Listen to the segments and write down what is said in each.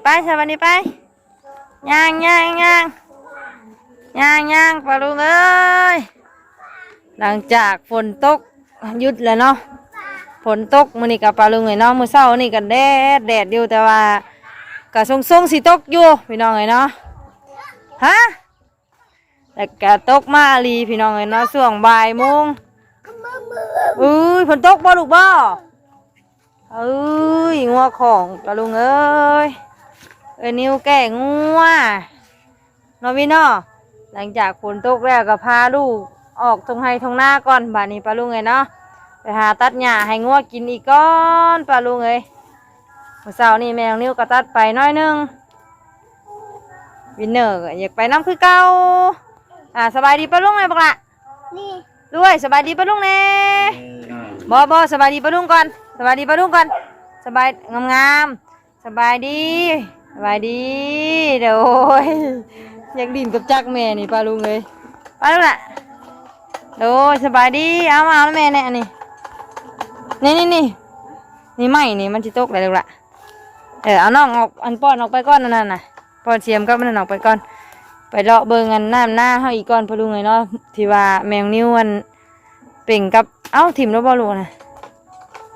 ໄປ ສະບາຍດີໄປ ຍ່າງ ຍ່າງ ຍ່າງ ຍ່າງ ຍ່າງ ປ້າລຸງເອີຍ. ຫຼັງຈາກຝົນຕົກຢຸດແລ້ວເນາະ, ຝົນຕົກມື້ນີ້ກໍປ້າລຸງເອີຍເນາະ, ມື້ເຊົ້ານີ້ກໍແດດ ແດດຢູ່ ແຕ່ວ່າກໍຊົງໆຊິຕົກຢູ່ພີ່ນ້ອງເອີຍເນາະ. ຮະ ແລ້ວກໍຕົກມາອີ່ຫຼີພີ່ນ້ອງເອີຍເນາະ ຊ່ວງບ່າຍໂມງ. ເອີຍ ຝົນຕົກບໍ່ລູກບໍ່? ເອີຍ ງົວຂອງປ້າລຸງເອີຍ, ເອີຍ ນິວແກ້ງົວເນາະ ວິນເນາະ. ຫຼັງຈາກຝົນຕົກແລ້ວກໍພາລູກອອກທົ່ງໄຮ່ທົ່ງນາກ່ອນ ບາດນີ້ປ້າລຸງເອີຍເນາະ, ໄປຫາຕັດຫຍ້າໃຫ້ງົວກິນອີກກ່ອນປ້າລຸງເອີຍ. ມື້ເຊົ້ານີ້ແມ່ນ້ອງນິວກໍຕັດໄປໜ້ອຍໜຶ່ງ. ວິນເນີກໍຢາກໄປນຳຄືເກົ່າ. ອ່າ ສະບາຍດີປ້າລຸງແດ່ບັກຫຼ້າ. ນີ້ ລວຍ ສະບາຍດີປ້າລຸງແດ່. ບໍ່ ບໍ່ ສະບາຍດີປ້າລຸງກ່ອນ ສະບາຍດີປ້າລຸງກ່ອນ. ສະບາຍ ງາມໆ ສະບາຍດີ ສະບາຍດີ. ໂດຍ ຢາກຫຼິ້ນກັບຈັກແມ່ນີ້ປ້າລຸງເອີຍ. ໄປລູກຫຼ້າ. ໂດຍ ສະບາຍດີ. ເອົາ ມາເອົາແມ່ແດ່ອັນນີ້. ນີ້ ນີ້ ນີ້ ນີ້ໄມ້ນີ້ ມັນຊິຕົກໄດ້ລູກຫຼ້າ. ເອີ ເອົານ້ອງອອກ ອັນ ປ້ອນອອກໄປກ່ອນ ອັນນັ້ນນະ ປ້ອນສຽມກັບອັນນັ້ນອອກໄປກ່ອນ. ໄປເລາະເບິ່ງອັນນ້ຳນາເຮົາອີກກ່ອນ ພໍ່ລຸງເອີຍເນາະ, ທີ່ວ່າແມງນິວອັນເປັ່ງກັບ ເອົ້າ ຖິ້ມແລ້ວບໍ່ລູກນະ?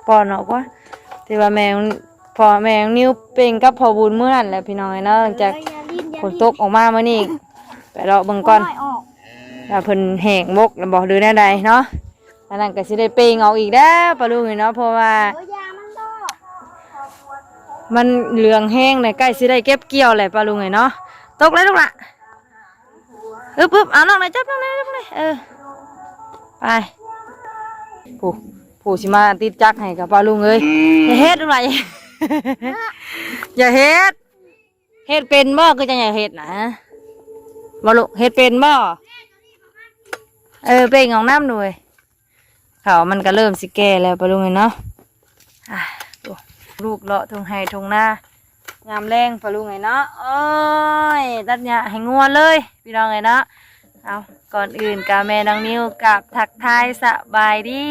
ປ້ອນອອກວ່າ ທີ່ວ່າແມງ ພໍ່ ແມງນິວເປັ່ງກັບພໍ່ບຸນມື້ນັ້ນແຫຼະ ພີ່ນ້ອງເອີຍເນາະ. ຫຼັງຈາກ ເອີ ຢ່າຫຼິ້ນ ຢ່າຫຼິ້ນ ຝົນຕົກອອກມາມື້ນີ້ ໄປເລາະເບິ່ງກ່ອນ ບໍ່ໃຫ້ອອກ ວ່າເພິ່ນແຫ້ງບົກແລ້ວບໍ່ ຫຼືແນວໃດເນາະ. ອັນນັ້ນກໍຊິໄດ້ເປັ່ງອອກອີກແລ້ວປ້າລຸງເອີຍເນາະ, ເພາະວ່າ ເອີ ຢ່າມັນດອກ ມັນເຫຼືອງແຮງແລ້ວ ໃກ້ຊິໄດ້ເກັບກ່ຽວແລ້ວປ້າລຸງເອີຍເນາະ. ຕົກແລ້ວລູກຫຼ້າ. ອຶບໆ ເອົານ້ອງໜ່ອຍ ຈັບນ້ອງໜ່ອຍ ເອີ ໄປ. ຜູ້ ຜູ້ຊິມາຕິດຈັກໃຫ້ກັບປ້າລຸງເອີຍ. ຢ່າເຮັດລູກຫຼ້າ ຢ່າເຮັດ. ເຮັດເປັນບໍ່? ຄືຈັ່ງຢາກເຮັດນະ ບໍ່ລູກ? ເຮັດເປັນບໍ່? ເອີ ເປັ່ງອອກນຳດູເວີຍ. ເຂົ້າມັນກໍເລີ່ມຊິແກ່ແລ້ວປ້າລຸງເອີຍເນາະ. ອ່າ ໂອ້ ລູກເລາະທົ່ງໄຮ່ທົ່ງນາຍາມແລງປ້າລຸງເອີຍເນາະ. ໂອ້ຍ ຕັດຫຍ້າໃຫ້ງົວເລີຍ ພີ່ນ້ອງເອີຍເນາະ. ເອົາ ກ່ອນອື່ນກໍແມ່ນ້ອງນິວກາບທັກທາຍສະບາຍດີ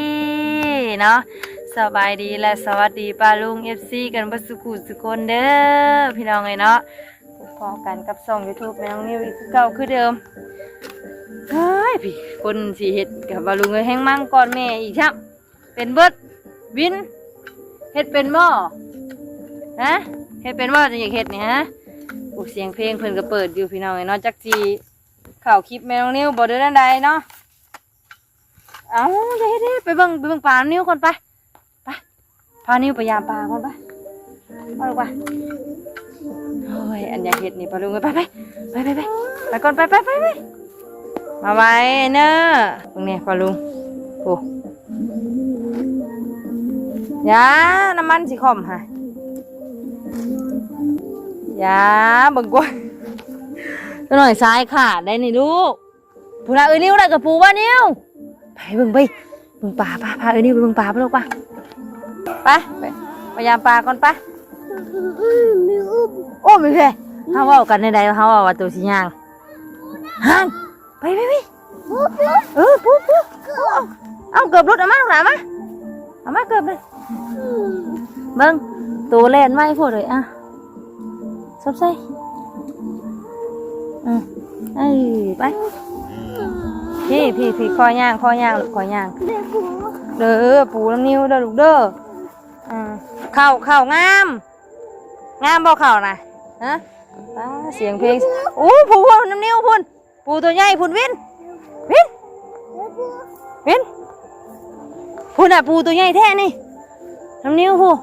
ເນາະ, ສະບາຍດີ ແລະ ສະຫວັດດີປ້າລຸງ ເອັຟຊີ ກັນເບິດສູ່ຜູ້ສູ່ຄົນເດີ ພີ່ນ້ອງເອີຍເນາະ. ພົບພໍ້ກັນກັບຊ່ອງຢູທູບແມ່ນ້ອງນິວອີກຄືເກົ່າຄືເດີມ. ເຮີ້ຍ ພີ່ ຄົນຊິເຮັດກັບປ້າລຸງເອີຍ ແຮ່ງມັ່ງກ່ອນແມ່ອີກຊ້ຳ. ເປັນເບິດ ວິນ ເຮັດເປັນບໍ່? ຮະ ເຮັດເປັນບໍ່? ຈັ່ງຢາກເຮັດນີ້ ຮະ. ໂອ້ ສຽງເພງເພິ່ນກໍເປີດຢູ່ ພີ່ນ້ອງເອີຍເນາະ, ຈັກຊິເຂົ້າຄລິບແມ່ນ້ອງນິວບໍ່ ຫຼືແນວໃດເນາະ. ເອົ້າ ຢ່າເຮັດເດ້ ໄປເບິ່ງ ໄປເບິ່ງປານ້ອງນິວກ່ອນ ໄປ ໄປ. ພານິວໄປຢາມປາກ່ອນ ໄປ ເອົາລູກ ໄປ. ໂອ້ຍ ອັນຢາກເຮັດນີ້ປ້າລຸງເອີຍ. ໄປ ໄປ ໄປ ໄປ ໄປ ໄປກ່ອນ ໄປ ໄປ ໄປ ໄປ. ມາໄວເນີ ເບິ່ງແດ່ປ້າລຸງ. ໂອ້ ຢາ ນ້ຳມັນຊິຄ່ອມຫະ. ຢາ ເບິ່ງກວ່າ ຕົວໜ້ອຍສາຍຂາດໄດ໋ນີ້ລູກ. ພຸ້ນນະ ເອີຍ ນິວ ໄດ້ກະປູບໍ່ ນິວ? ໄປເບິ່ງ ໄປເບິ່ງປາ ໄປ ພາເອີຍ ນິວ ໄປເບິ່ງປາ ໄປລູກ ໄປ ໄປ ໄປ ໄປຢາມປາກ່ອນ ໄປ. ໂອ້ ມີແທ້ ເຮົາເວົ້າກັນແນວໃດ ເຮົາເວົ້າວ່າໂຕຊິຍ່າງ ຫັ້ນ ໄປ ໄປ ໄປ. ເອີ ປູ ປູ ເອົາ ເກີບຫຼຸດ ເອົາມາ ເອົາມາ ເອົາມາເກີບເລີຍ. ເບິ່ງ ໂຕແລ່ນໄວໂພດເລີຍ ອ່ະ ສົບໃສ່ ອືມ ເອີ ໄປ ພີ້ ພີ້ ພີ້ ຄ່ອຍຍ່າງ ຄ່ອຍຍ່າງລູກ ຄ່ອຍຍ່າງ. ເດີ ປູນຳນິວເດີລູກເດີ. ອ່າ ເຂົ້າ ເຂົ້າງາມ ງາມບໍ່ເຂົ້ານະ? ຮະ ປ້າ ສຽງເພງ ໂອ້ ພູ ພູນຳນິວພຸ້ນ. ປູຕົວໃຫຍ່ພຸ້ນ ວິນ ວິນ ວິນ ພຸ້ນນະ ປູຕົວໃຫຍ່ແທ້ນີ້ ນຳນິວພຸ້ນ.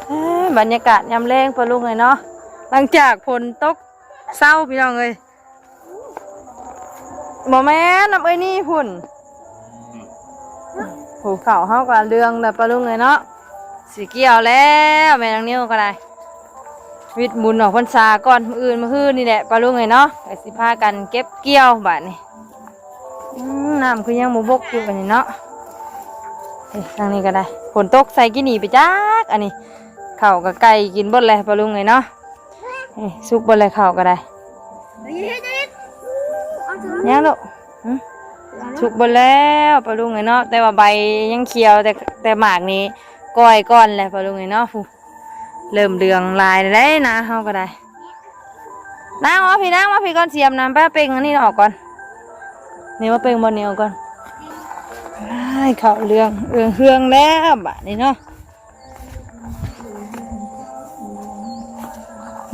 ເອີ ບັນຍາກາດຍາມແລງປ້າລຸງເອີຍເນາະ ຫຼັງຈາກຝົນຕົກເຊົາ ພີ່ນ້ອງເອີຍ. ບໍ່ແມ່ນ ນຳເອື້ອຍນີ້ພຸ້ນ. ໂຫ ເຂົ້າເຮົາກໍເຫຼືອງແລ້ວປ້າລຸງເອີຍເນາະ. ຊິກ່ຽວແລ້ວ ແມ່ນາງນິວກໍໄດ້ ວິດບຸນອອກພັນສາກ່ອນ ມື້ອື່ນມື້ຮືນີ້ແຫຼະປ້າລຸງເອີຍເນາະ ກໍຊິພາກັນເກັບກ່ຽວບາດນີ້. ອືມ ນ້ຳຄືຍັງບໍ່ບົກຢູ່ບັດນີ້ເນາະ. ເອີ ທາງນີ້ກໍໄດ້ ຝົນຕົກໃສ່ກີ້ໜີໄປຈັກ ອັນນີ້ ເຂົ້າກໍໄກ່ກິນເບິດແລ້ວປ້າລຸງເອີຍເນາະ. ເອີ ສຸກເບິດແລ້ວເຂົ້າກໍໄດ້. ຍັງລູກ ຫຶ ສຸກເບິດແລ້ວປ້າລຸງເອີຍເນາະ ແຕ່ວ່າໃບຍັງຂຽວ ແຕ່ ແຕ່ໝາກນີ້ກ່ອຍກ່ອນແຫຼະປ້າລຸງເອີຍເນາະ. ຜູ້ ເລີ່ມເຫຼືອງຫຼາຍແລ້ວນາເຮົາກໍໄດ້. ນາງມາພີ້ ນາງມາພີ້ກ່ອນ ສຽມນຳ ໄປເປັ່ງອັນນີ້ອອກກ່ອນ. ນີ້ມາເປັ່ງບ່ອນນີ້ອອກກ່ອນ. ອ້າຍ ເຂົ້າເຫຼືອງເອືອງເຮືອງແລ້ວບາດນີ້ເນາະ.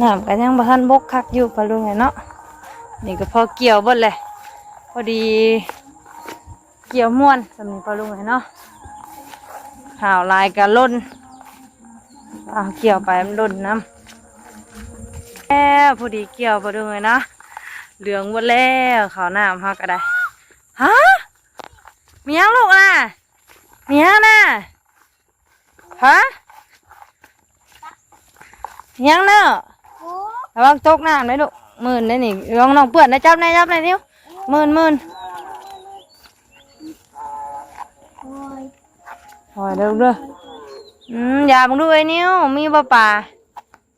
ນ້ຳກໍຍັງບໍ່ທັນບົກຄັກຢູ່ປະລຸງເອີຍເນາະ. ນີ້ກໍພໍກ່ຽວເບິດແຫຼະ ພໍດີ ກ່ຽວມ່ວນສ່ຳນີ້ປະລຸງເອີຍເນາະ. ຫາວຫຼາຍກະຫຼົ່ນ ເອົາກ່ຽວໄປມັນຫຼົ່ນນຳ. ແລ້ວພໍດີກ່ຽວປະລຸງເອີຍເນາະ. ເຫຼືອງໝົດແລ້ວ ເຂົ້ານ້ຳເຮົາກໍໄດ້. ຮະ ມີຫຍັງລູກນະ? ມີຫຍັງນະ? ຮະ ຫຍັງເນາະ? ລະວັງຕົກນ້ຳເດ້ລູກ ມື່ນເດ້ນີ້. ລອງນ້ອງເປື້ອນນະ. ຈັບແນ່ ຈັບແນ່ ນິ້ວ. ມື່ນ ມື່ນ. ໂອ້ຍ ເດີ ເດີ. ອືມ ຢາເບິ່ງດູເອີຍ ນິ້ວ ມີບໍ່ປາ?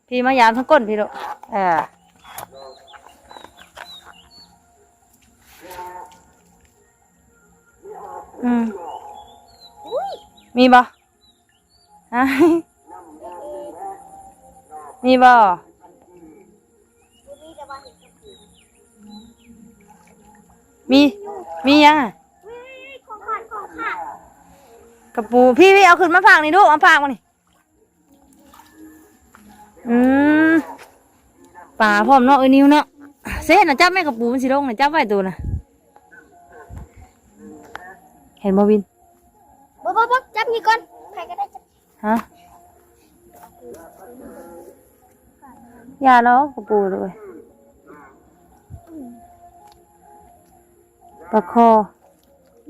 ພີ້ ມາຢາມທາງກົ້ນພີ້ລູກ. ເອີ ອືມ ມີບໍ່? ຮະ ມີບໍ່? ມີ ມີຫຍັງອະ? ກະປູ. ພີ້ ພີ້ ເອົາຂຶ້ນມາພາກນີ້ດູ ເອົາພາກມານີ້. ອືມ ປາພ້ອມເນາະ ເອີຍ ນິ້ວເນາະ. ເຊນະ ຈັບແມ່ ກະປູມັນຊິລົງນະ ຈັບໄວ້ໂຕນະ. ເຫັນບໍ່ວິນ? ບໍ່ ບໍ່ ບໍ່ ຈັບນີ້ກ່ອນ ໃຜກໍໄດ້ຈັບ. ຮະ ຢ່າລອກ ກະປູເລີຍ ປາຄໍ.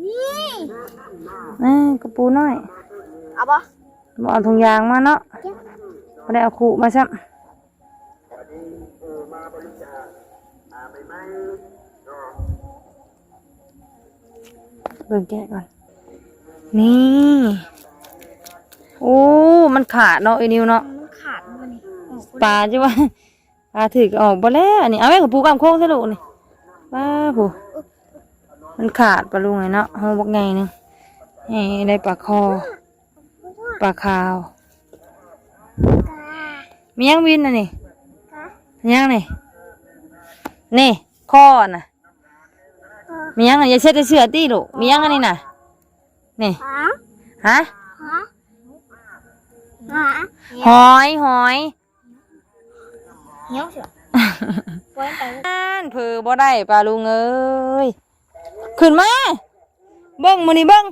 ນີ້ ເອີ ກະປູນ້ອຍ ເອົາບໍ່? ບໍ່ເອົາຖົງຢາງມາເນາະ ບໍ່ໄດ້ເອົາຄຸມາຊ້ຳ. ເບິ່ງແກະກ່ອນ ນີ້. ໂອ້ ມັນຂາດເນາະ ເອີຍ ນິ້ວເນາະ. ມັນຂາດບໍ່ນີ້? ປາ ຈະວ່າ ອາ ຖືກອອກບໍ່ແລ້ວອັນນີ້. ເອົາແມ່ ກະປູກ້າມໂຄ້ງຊະລູກນີ້. ວ້າ ໂຫ ມັນຂາດປະລຸງເອີຍເນາະ ໂຫ ບັກໃຫຍ່ໜຶ່ງ. ນີ້ໄດ້ປາຄໍ ປາຂາວ. ມີຫຍັງວິນອັນນີ້? ມີຫຍັງນີ້? ນີ້ ຄໍນະ. ມີຫຍັງ? ຢ່າເຊັດໃສ່ເສື້ອຕິລູກ. ມີຫຍັງອັນນີ້ນະ? ນີ້ ຫາ ຫາ ຫາ ຫາ ຫອຍ ຫອຍ. ນັ້ນ ເຜີບໍ່ໄດ້ປາລຸງເອີຍ. ຂຶ້ນມາ ເບິ່ງ ມື້ນີ້ເບິ່ງ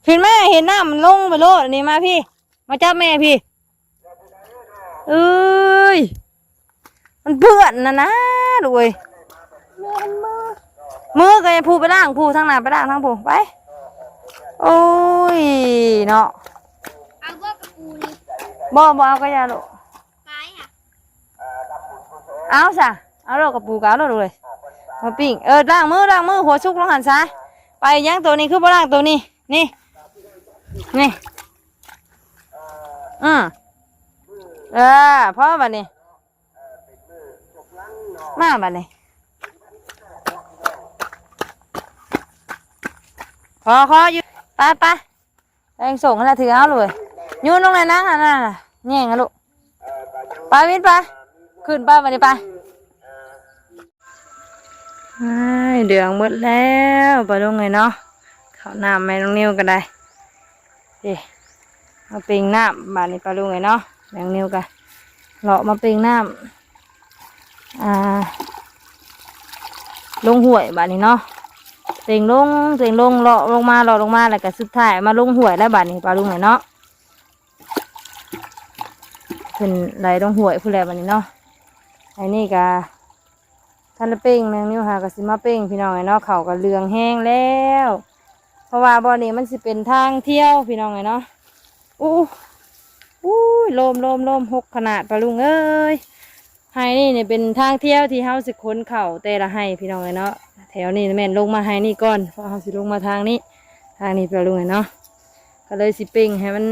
ຂຶ້ນມາ ເຫັນນ້ຳມັນລົງໄປໂລດ. ອັນນີ້ມາພີ້ ມາຈັບແມ່ພີ້. ເອີຍ ມັນເປື້ອນນະນາລູກເອີຍ. ມື ມືກໍໃຫ້ຜູ້ໄປລ້າງ ຜູ້ທາງໜ້າໄປລ້າງທາງຜູ້ໄປ. ໂອ້ຍເນາະ ເອົາບໍ່ກະປູນີ້? ບໍ່ ບໍ່ເອົາກໍຢ່າລູກ. ເອົາຊະ ເອົາໂລດ ກະປູກໍເອົາໂລດເລີຍ ມາປີ້ງ. ເອີ ລ້າງມື ລ້າງມື ຫົວສຸກລົງຫັ້ນຊະ. ໄປຫຍັງໂຕນີ້ ຄືບໍ່ລ້າງໂຕນີ້? ນີ້ ນີ້ ອື ເອີ ພໍບາດນີ້ ມາບາດນີ້ ພໍ ພໍຢູ່. ໄປ ໄປ ແອງສົ່ງຫັ້ນລະ ຖືເອົາລູກເອີຍ. ໂຍນລົງໃນນັງຫັ້ນນະ ແຍ່ງຫັ້ນລູກ. ໄປວິນໄປ ຂຶ້ນໄປບາດນີ້ໄປ. ອ້າຍ ເດືອງໝົດແລ້ວປາລຸງເອີຍເນາະ. ເຂົ້ານ້ຳແມ່ນ້ອງນິວກໍໄດ້. ເດ້ ມາເປັ່ງນ້ຳບາດນີ້ປາລຸງເອີຍເນາະ. ແມ່ນ້ອງນິວກໍເລາະມາເປັ່ງນ້ຳ ອ່າ ລົງຫ້ວຍບາດນີ້ເນາະ. ເປັ່ງລົງ ເປັ່ງລົງ ເລາະລົງມາ ເລາະລົງມາ ແລ້ວກໍສຸດທ້າຍມາລົງຫ້ວຍແລ້ວບາດນີ້ປາລຸງເອີຍເນາະ. ເພິ່ນໄຫຼລົງຫ້ວຍພຸ້ນແຫຼະບາດນີ້ເນາະ. ອັນນີ້ກະທັນໄດ້ເປັ່ງ ແມ່ນ້ອງນິວຫາກະຊິມາເປັ່ງ ພີ່ນ້ອງເອີຍເນາະ. ເຂົ້າກະເຫຼືອງແຮງແລ້ວ ເພາະວ່າບ່ອນນີ້ມັນຊິເປັນທາງທ່ຽວ ພີ່ນ້ອງເອີຍເນາະ. ອູ້ ອູ້ຍ ລົມ ລົມ ລົມ ຫົກຂະໜາດປາລຸງເອີຍ. ໄຮ່ນີ້ນີ້ເປັນທາງທ່ຽວທີ່ເຮົາຊິຂົນເຂົ້າແຕ່ລະໄຮ່ ພີ່ນ້ອງເອີຍເນາະ. ແຖວນີ້ແມ່ນລົງມາໄຮ່ນີ້ກ່ອນ ເພາະເຮົາຊິລົງມາທາງນີ້ ທາງນີ້ປາລຸງເອີຍເນາະ. ກໍເລີຍຊິເປັ່ງໃຫ້ມັນ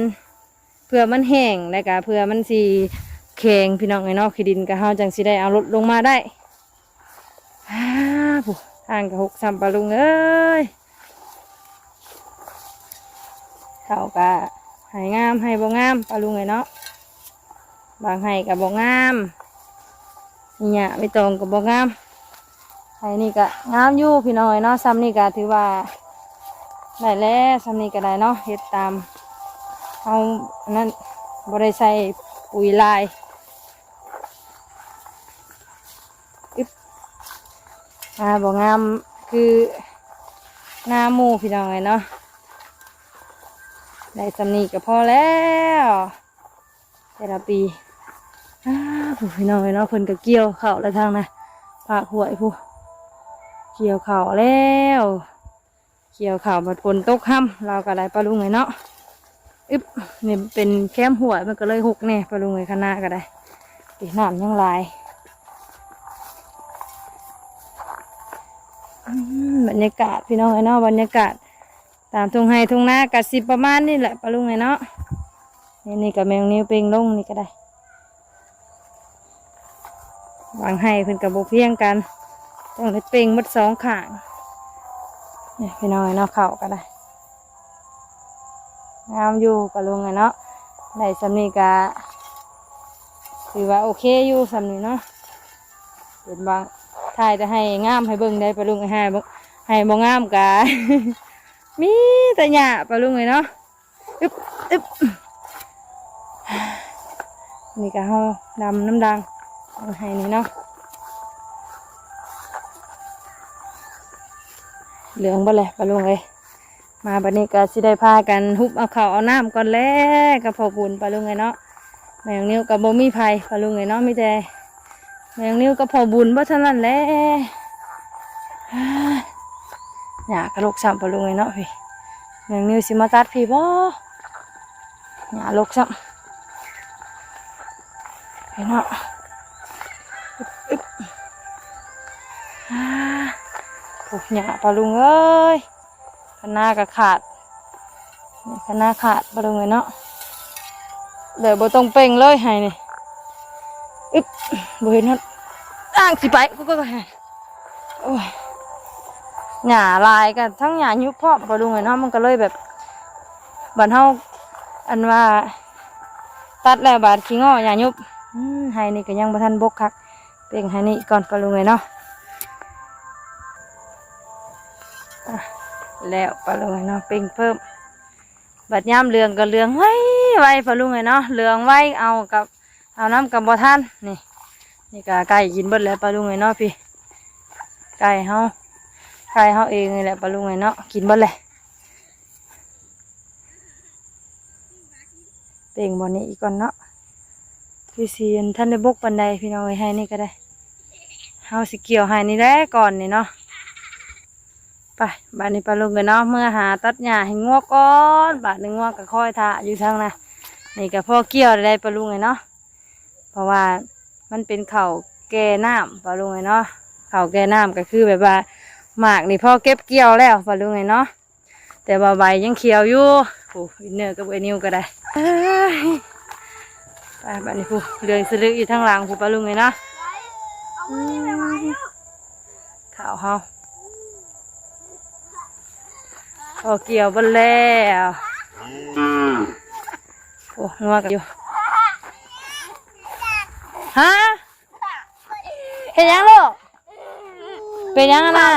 ເພື່ອມັນແຫ້ງ ແລ້ວກະເພື່ອມັນຊິແຂງ ພີ່ນ້ອງເອີຍເນາະ. ຂີ້ດິນກະເຮົາຈັ່ງຊິໄດ້ເອົາລົດລົງມາໄດ້. ອ້າ ຜູ້ ທາງກະຫົກຊ້ຳປາລຸງເອີຍ. ເຂົ້າກະ ໄຮ່ງາມ ໄຮ່ບໍ່ງາມ ປ້າລຸງເອີຍເນາະ. ບາງໄຮ່ກໍບໍ່ງາມ ມີຫຍ້າມີຕອງກໍບໍ່ງາມ. ໄຮ່ນີ້ກໍງາມຢູ່ພີ່ນ້ອງເອີຍເນາະ. ຊ່ຳນີ້ກໍຖືວ່າໄດ້ແລ້ວ ຊ່ຳນີ້ກໍໄດ້ເນາະ. ເຮັດຕາມເຮົາອັນນັ້ນ ບໍ່ໄດ້ໃສ່ປຸ໋ຍຫຼາຍ. ອຶບ ອ່າ ບໍ່ງາມຄືນາໝູ່ພີ່ນ້ອງເອີຍເນາະ. ໄດ້ຊ່ຳນີ້ກໍພໍແລ້ວ ແຕ່ລະປີ. ອ້າ ຜູ້ພີ່ນ້ອງເອີຍເນາະ ເພິ່ນກໍກ່ຽວເຂົ້າແລ້ວທາງນະ ພາກຫ້ວຍຜູ້ ກ່ຽວເຂົ້າແລ້ວ. ກ່ຽວເຂົ້າບັດຝົນຕົກຄ່ຳ ລາວກໍໄດ້ ປ້າລຸງເອີຍເນາະ. ອຶບ ນີ້ເປັນແຄມຫ້ວຍ ມັນກໍເລີຍຮົກແດ່ ປ້າລຸງເອີຍ. ຄະນາກໍໄດ້ ນີ້ນ້ຳຍັງຫຼາຍ. ອືມ ບັນຍາກາດພີ່ນ້ອງເອີຍເນາະ ບັນຍາກາດຕາມທົ່ງໄຮ່ທົ່ງນາກໍຊິປະມານນີ້ແຫຼະ ປ້າລຸງເອີຍເນາະ. ນີ້ ນີ້ກໍແມງນິວເປັ່ງລົງນີ້ກໍໄດ້. ບາງໄຮ່ເພິ່ນກໍບໍ່ພຽງກັນ ຕ້ອງໄດ້ເປັ່ງໝົດສອງຂ້າງ. ນີ້ພີ່ນ້ອງເອີຍເນາະ ເຂົ້າກໍໄດ້ ງາມຢູ່ ປ້າລຸງເອີຍເນາະ. ໄດ້ຊ່ຳນີ້ກໍຖືວ່າໂອເຄຢູ່ຊ່ຳນີ້ເນາະ. ເປັນບາງ ຖ່າຍແຕ່ໄຮ່ງາມໃຫ້ເບິ່ງໄດ້ ປ້າລຸງເອີຍ. ໄຮ່ບໍ່ ໄຮ່ບໍ່ງາມກໍມີແຕ່ຫຍ້າ ປ້າລຸງເອີຍເນາະ. ອຶບ ອຶບ ນີ້ກໍເຮົາດຳນ້ຳດັງເອົາໃຫ້ນີ້ເນາະ. ເຫຼືອງເບິດແລ້ວ ປ້າລຸງເອີຍ. ມາບັດນີ້ກໍຊິໄດ້ພາກັນຫຸບເອົາເຂົ້າເອົານ້ຳກ່ອນແຫຼະ ກັບພໍ່ບຸນ ປ້າລຸງເອີຍເນາະ. ແມ່ນ້ອງນິວກໍບໍ່ມີໃຜ ປ້າລຸງເອີຍເນາະ ມີແຕ່ແມ່ນ້ອງນິວກັບພໍ່ບຸນບໍ່ເທົ່ານັ້ນແຫຼະ. ຫຍ້າກະລົກຊ້ຳ ປ້າລຸງເອີຍເນາະ. ພີ່ ແມ່ນ້ອງນິວຊິມາຕັດພີ້ບໍ່? ຫຍ້າລົກຊ້ຳ ພີ່ນ້ອງ. ອຶບ ອຶບ ອາ ໂອ້ ຫຍ້າ ປ້າລຸງເອີຍ. ຄະນາກໍຂາດ ຄະນາຂາດ ປ້າລຸງເອີຍເນາະ. ແບບບໍ່ຕ້ອງເປັ່ງເລີຍໄຮ່ນີ້. ອຶບ ບໍ່ເຫັນຮອດ ອ້າງ ຊິໄປ ໂອ້ຍ ຫຍ້າຫຼາຍ ກັນທັງຫຍ້າຍຸບພ້ອມ ປ້າລຸງເອີຍເນາະ. ມັນກໍເລີຍແບບ ບັດເຮົາ ອັນວ່າ ຕັດແລ້ວບາດຂີ້ງໍຫຍ້າຍຸບ. ອືມ ໄຮ່ນີ້ກໍຍັງບໍ່ທັນບົກຄັກ ເປັ່ງໃຫ້ນີ້ກ່ອນ ປ້າລຸງເອີຍເນາະ. ອະ ແລ້ວ ປ້າລຸງເອີຍເນາະ ເປັ່ງເພີ່ມ. ບັດຍາມເຫຼືອງກໍເຫຼືອງໄວໄວ ປ້າລຸງເອີຍເນາະ ເຫຼືອງໄວ ເອົາກັບ ເອົານຳກັບບໍ່ທັນ. ນີ້ ນີ້ກໍໄກ່ກິນເບິດແລ້ວ ປ້າລຸງເອີຍເນາະ. ພີ້ ໄກ່ເຮົາ ໄກ່ເຮົາເອງນີ້ແຫຼະ ປ້າລຸງເອີຍເນາະ ກິນເບິດແລ້ວ. ເປັ່ງບ່ອນນີ້ອີກກ່ອນເນາະ ຄືຊິ ອັນ ທັນໄດ້ບົກປານໃດ ພີ່ນ້ອງເອີຍ. ໄຮ່ນີ້ກໍໄດ້ ເຮົາຊິກ່ຽວໄຮ່ນີ້ແຫຼະກ່ອນນີ້ເນາະ. ໄປ ບາດນີ້ ປ້າລຸງເອີຍເນາະ ເມືອຫາຕັດຫຍ້າໃຫ້ງົວກ່ອນ. ບາດນີ້ງົວກໍຄອຍຖ້າຢູ່ທາງນະ. ນີ້ກໍພໍກ່ຽວໄດ້ ປ້າລຸງເອີຍເນາະ ເພາະວ່າມັນເປັນເຂົ້າແກ່ນ້ຳ ປ້າລຸງເອີຍເນາະ. ເຂົ້າແກ່ນ້ຳກໍຄືແບບວ່າ ໝາກນີ້ພໍເກັບກ່ຽວແລ້ວ ປ້າລຸງເອີຍເນາະ. ແຕ່ວ່າໃບຍັງຂຽວຢູ່. ໂອ້ ວິນເນີກັບເອື້ອຍນິວກໍໄດ້. ເອີຍ ໄປ ບາດນີ້ ຜູ້ເຫຼືອງສະລຶກຢູ່ທາງຫຼັງ ຜູ້ ປ້າລຸງເອີຍເນາະ. ເຂົ້າເຮົາພໍກ່ຽວເບິດແລ້ວ. ໂອ້ ງົວກັນຢູ່. ຮະ? ເຮັດຫຍັງລູກ? ເປັນຫຍັງນະ?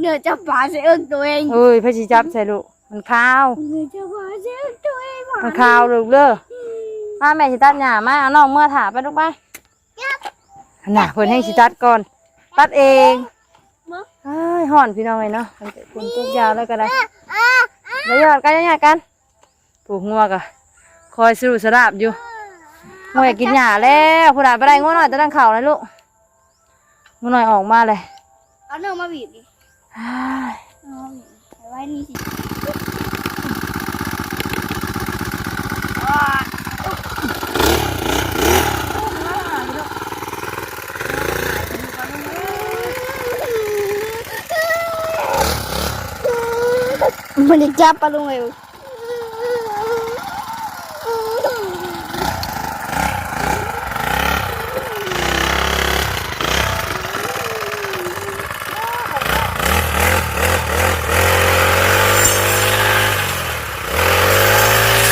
ເໜືອຈັບປາໃສ່ເອິ້ງໂຕເອງ. ໂອ້ຍ ໃຜຊິຈັບໃສ່ລູກ? ມັນຄາວ. ເໜືອຈັບປາໃສ່ເອິ້ງໂຕເອງ. ມັນຄາວລູກເດີ. ມາ ແມ່ຊິຕັດຫຍ້າ. ມາ ເອົານ້ອງເມືອຖ້າໄປລູກໄປ. ຫັ້ນນະ ເພິ່ນແຮ່ງຊິຕັດກ່ອນ. ຕັດເອງ. ເອີຍ ຮ້ອນພີ່ນ້ອງເອີຍເນາະ. ຝົນຕົກຢາວແລ້ວກໍໄດ້. ຢ່າຫຍອດກັນ ຢ່າຫຍອດກັນ. ຜູ້ງົວກໍຄອຍສະດຸດສະດາບຢູ່. ງົວຢາກກິນຫຍ້າແລ້ວ. ຜູ້ໃດບໍ່ໄດ້ ງົວນ້ອຍ ແຕ່ດັງເຂົ້ານະລູກ. ງົວນ້ອຍອອກມາເລີຍ. ເອົາເໜືອມາບີບດິ. ອ້າຍ ເອົາມາບີບໄວ້ນີ້ຊິ. ມັນຈະຈັບປະລຸງເອີຍ. ເ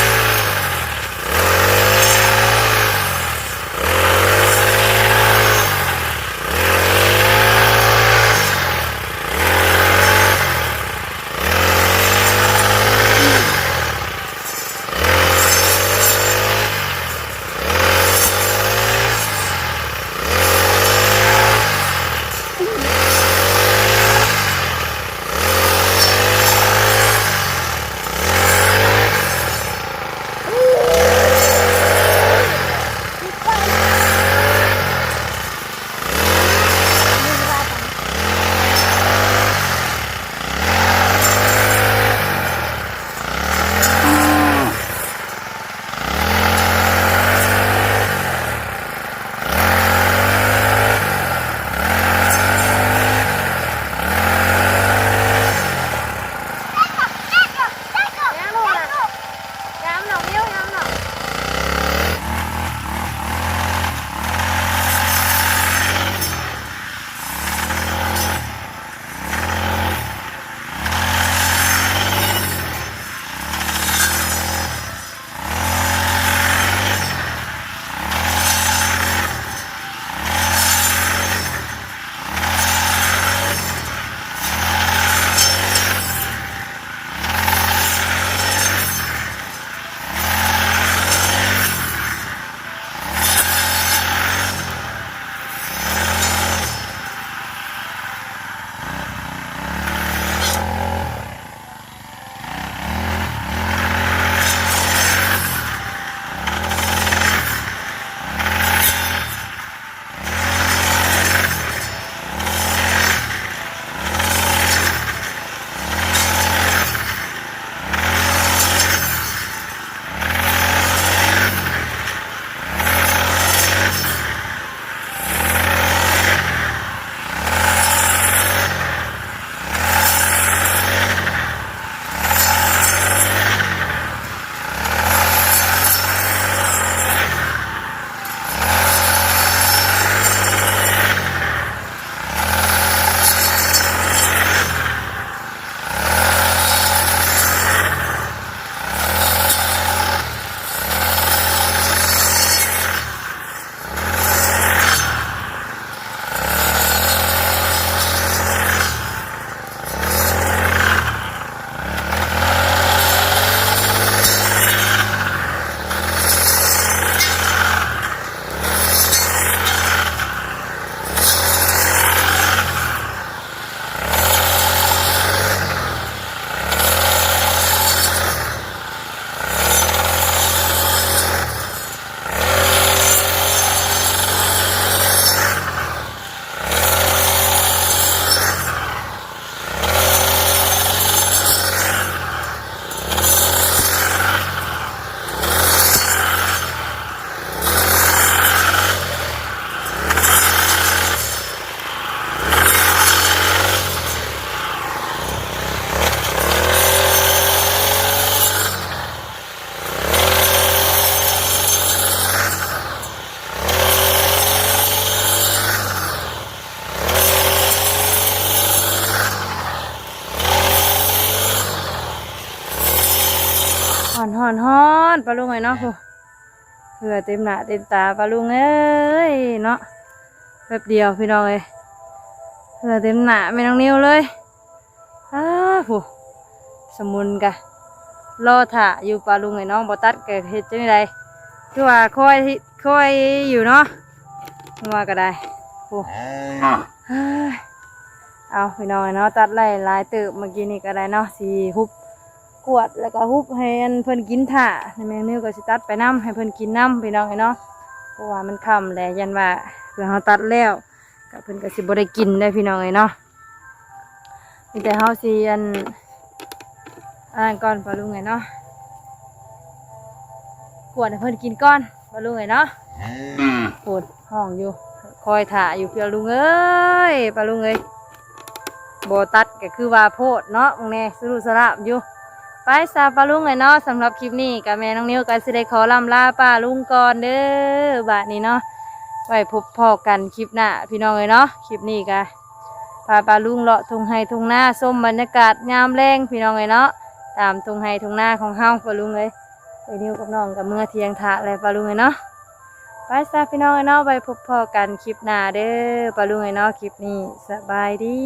ฮ้อนๆ ป้าลุงเอ้ยเนาะ โอ้ เหงื่อเต็มหน้าเต็มตาป้าลุงเอ้ยเนาะ แป๊บเดียวพี่น้องเอ้ย เหงื่อเต็มหน้าแม่น้องนิวเลย อ้า โห สมุนกะรอถ่าอยู่ป้าลุงเอ้ยเนาะ บ่ตัดกะเฮ็ดจั่งใด คือว่าคอย คอยอยู่เนาะ งัวกะได้ โอ้ เอ้ย เอาพี่น้องเอ้ยเนาะ ตัดไล่หลายเติบ เมื่อกี้นี้กะได้เนาะ สิหุบกวาด แล้วกะหุบให้อันเพิ่นกินถ่า แม่น้องนิวกะสิตัดไปนำ ให้เพิ่นกินนำพี่น้องเอ้ยเนาะ เพราะว่ามันค่ำแล้ว ย่านว่าเพื่อเฮาตัดแล้ว กะเพิ่นกะสิบ่ได้กินได้พี่น้องเอ้ยเนาะ มีแต่เฮาสิอัน อันนั้นก่อนป้าลุงเอ้ยเนาะ กวาดให้เพิ่นกินก่อนป้าลุงเอ้ยเนาะ โพดฮ้องอยู่ คอยถ่าอยู่ป้าลุงเอ้ย ป้าลุงเอ้ย บ่ตัดกะคือว่าโพดเนาะ มึงแน่ สรุสะลาบอยู่ ไปซะป้าลุงเอ้ยเนาะ สำหรับคลิปนี้กะแม่น้องนิวกะสิได้ขอล่ำลาป้าลุงก่อนเด้อ บาดนี้เนาะ ไว้พบพ้อกันคลิปหน้าพี่น้องเอ้ยเนาะ คลิปนี้กะ พาป้าลุงเลาะทุ่งไฮ่ทุ่งนา ชมบรรยากาศยามแลงพี่น้องเอ้ยเนาะ ตามทุ่งไฮ่ทุ่งนาของเฮาป้าลุงเอ้ย ไอ้นิวกับน้องกะเมือเถียงถ่าแล้วป้าลุงเอ้ยเนาะ ไปซะพี่น้องเอ้ยเนาะ ไว้พบพ้อกันคลิปหน้าเด้อป้าลุงเอ้ยเนาะ คลิปนี้สบายดี